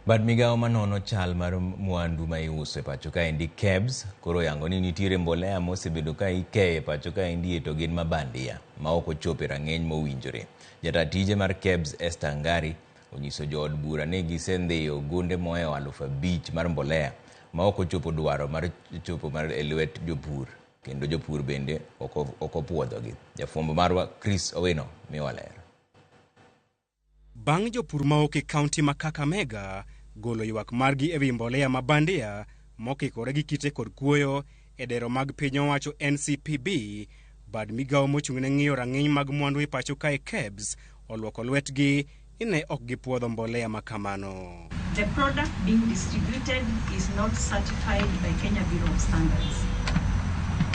Bad migawo manono chal mar mwandu ma iuso e pacho kaendi KEBS koro oyango ni nitiere mbolea mosebedo ka ikeyo e pacho kaendi to gin mabandia ma ok ochopo e rang'iny mowinjore. Jata tije mar KEBS Esther Ngari onyiso jood bura ni gisendhiyo gunde mohewo 5,000 mar mbolea ma ok ochopo dwaro mar chopo mar e lwet jopur kendo jopur bende ok opuodhogi. Jafwambo marwa Chris Owino miwa ler. Bang' jopur mawuok e kaunti ma Kakamega golo ywak margi ewi mbolea ma bandia mokikore gi kite kod kuoyo e dero mag piny owacho NCPB, bad migawo mochung' ne ng'iyo rang'iny mag mwandu e pacho kae KEBS oluoko lwetgi ni ne ok gipuodho mbolea ma kamano. The product being distributed is not certified by Kenya Bureau of Standards.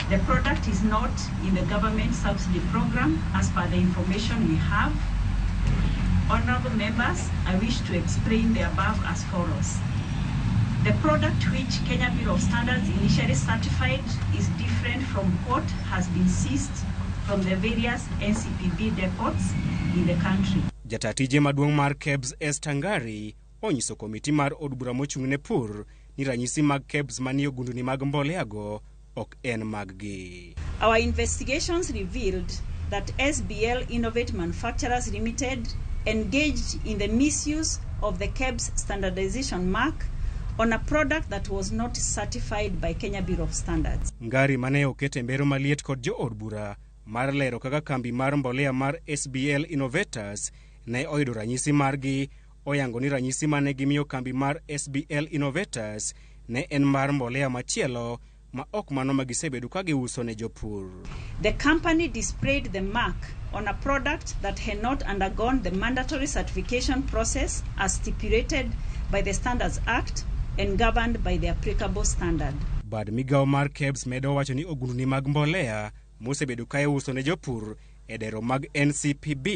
The product is not in the government subsidy program as per the information we have. Honorable members, I wish to explain the above as follows. The product which Kenya Bureau of Standards initially certified is different from what has been seized from the various NCPB depots in the country. Jata tije maduong' mar KEBS Esther Ngari onyiso komiti mar od bura mochung' ne pur ni ranyisi mag KEBS manie ogundni mag mbolea go ok en mag-gi. Our investigations revealed that SBL Innovate Manufacturers Limited engaged in the misuse of the KEBS standardization mark on a product that was not certified by Kenya Bureau of Standards. Ngari mane oket e mbero maliet kod jood bura mar lero kaka kambi mar mbolea mar SBL Innovators ne oyudo ranyisi margi oyango ni ranyisi mane gimiyo kambi mar SBL Innovators ne en mar mbolea machielo ma ok mano ma gisebedo ka giuso ne jopur. The company displayed the mark on a product that had not undergone the mandatory certification process as stipulated by the Standards Act and governed by the applicable standard. Bad migawo mar KEBS medo wacho ni ogundni mag mbolea mosebedo ka iuso ne jopur e dero mag NCPB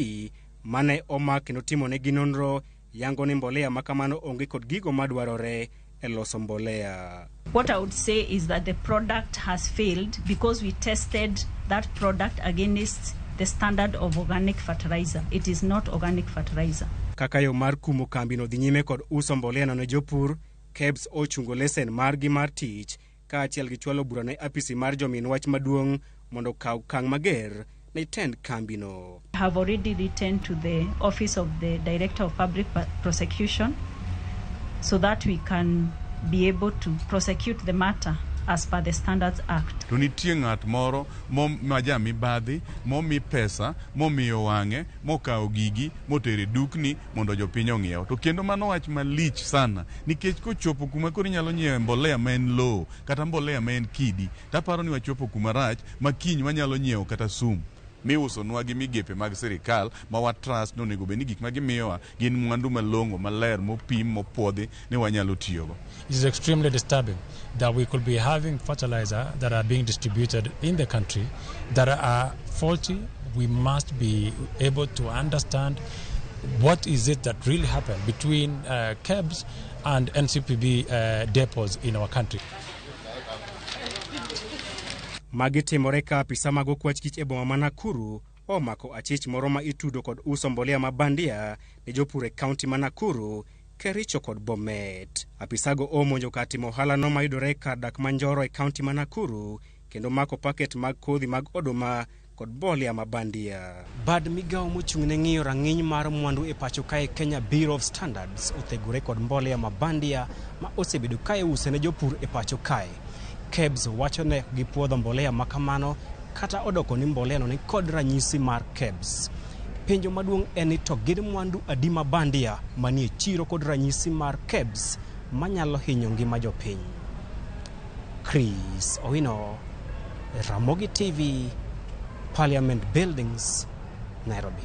mane omak kendo timonegi nonro yango ni mbolea ma kamano onge kod gigo madwarore e loso mbolea. What I would say is that the product has failed because we tested that product against the standard of organic fertilizer. It is not organic fertilizer. Kaka yo mar kumo kambino dhi nyime kod uso mbolea no ne jopur, KEBS ochungo lesen margi mar tich kaachiel gi chwalo bura ne apisi mar jomin wach maduong' mondo okaw okang' mager ne tend kambino. I have already written to the Office of the Director of Public Prosecution so that we can be able to prosecute the matter as per the Standards Act. To nitie ng'at moro ma ja mibadhi momi pesa momiyo wang'e mokawo gigi motere dukni mondo jopiny ong'iew. To kendo mano wach malich sana nikech kochopo kuma koro inyalo nyiewe mbolea ma en lowo kata mbolea ma en kidi taparo ni wachopo kuma rach ma kiny wanyalo nyiewo kata sum miusonwa gi migepe mag sirikal ma wa trust ni onego bed ni gik ma gimiyowa gin mwandu malong'o maler mopim mopuodhi ni wanyalo tiyogo. It is extremely disturbing that we could be having fertilizer that are being distributed in the country that are faulty. We must be able to understand what is it that really happened between KEBS and NCPB depots in our country. Magi timore ka apisa mag okwach kich e boma ma Nakuru omako achich moro ma itudo kod uso mbolea ma bandia ne jopur e kaunti ma Nakuru, Kericho kod Bomet. Apisago omonjo kar timo ohala no mayudore kar dak ma Njoro e kaunti ma Nakuru kendo mako paket mag kodhi mag oduma kod mbolea ma bandia. Bad migawo mochung' ne ng'iyo rang'iny mar mwandu e pacho kae Kenya Bureau of Standards othegore kod mbolea ma bandia ma osebedo ka iuso ne jopur e pacho kae. KEBS wacho ne gipuodho mbolea ma kamano kata odoko ni mbolea no ni kod ranyisi mar KEBS. Penjo maduong' en ni to gin mwandu adi ma bandia manie chiro kod ranyisi mar KEBS manyalo hinyo ngima jopiny. Chris Owino, Ramogi TV, Parliament Buildings, Nairobi.